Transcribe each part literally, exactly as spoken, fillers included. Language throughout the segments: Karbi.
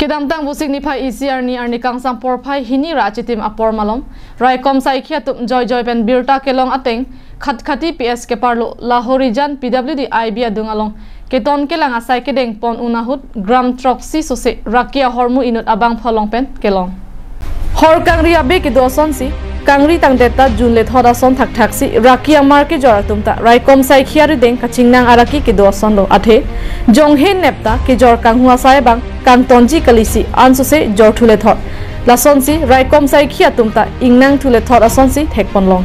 Kedamtang Vosik niphai isi arni, arni kangsam porphai hini ra achitim apor malom, raikom saikhi atum joijoi pen birta kelong ateng Khatkhati P S keparlo Lahorijan P W D I B adung along keton kelang asai kedeng pon un ahut gram throksi sose raki ahormu inut abangphu along pen kelong. Hor kangri abe kedo asonsi, kangri tangdet ta junle thot ason thakthaksi raki amar kejor atum ta raikom saikhi arideng kachingnang araki kedo ason lo, athe jonghe nepta kejor kanghu asai abang kangtonji kalisi ansose jorthule thot. Lasonsi raikom saikhi atum ta ingnangthule thot asonsi thekponlong.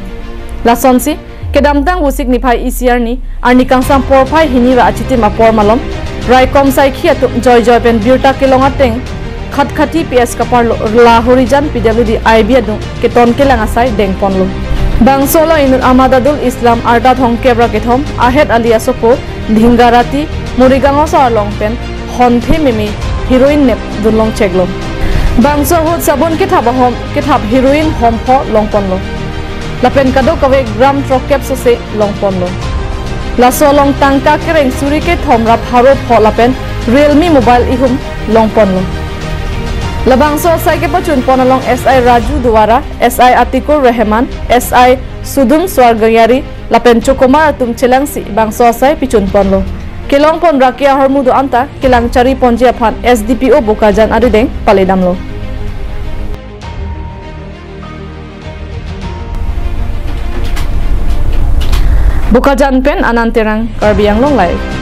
Lasonsi kedamtang Vosik niphai isi arni, arni kangsam porphai hini ra achitim apor malom, raikom saikhi atum joijoi pen birta kelong ateng Khatkhati P S keparlo Lahorijan P W D I B adung keton kelang asai dengponlo. Bangso along inut Ahmadadul Islam arta thomkep ra kethom ahet ali asopo Dhingarati Morigaon asor along pen honthe meme heroin nep dunlong cheklo. Bangso ahut sabun kethap ahom kethap heroin hompho longponlo. Lapen kadokave gram throkkep sose longponlo. Laso along tangka kereng suri kethom ra pharo pho lapen Realme mobile ihum longponlo. Labangso asai kepachunpon along S I Raju Duara, S I Atikur Rehman, S I Sudum Swargayari lapen chokomar atum chelangsi bangso asai pichunponlo. Kelongpon raki ahormu do-an ta kelang chariponji aphan S D P O Bokajan arideng paledamlo. Bokajan pen Anand Terang, Karbi Anglong Live.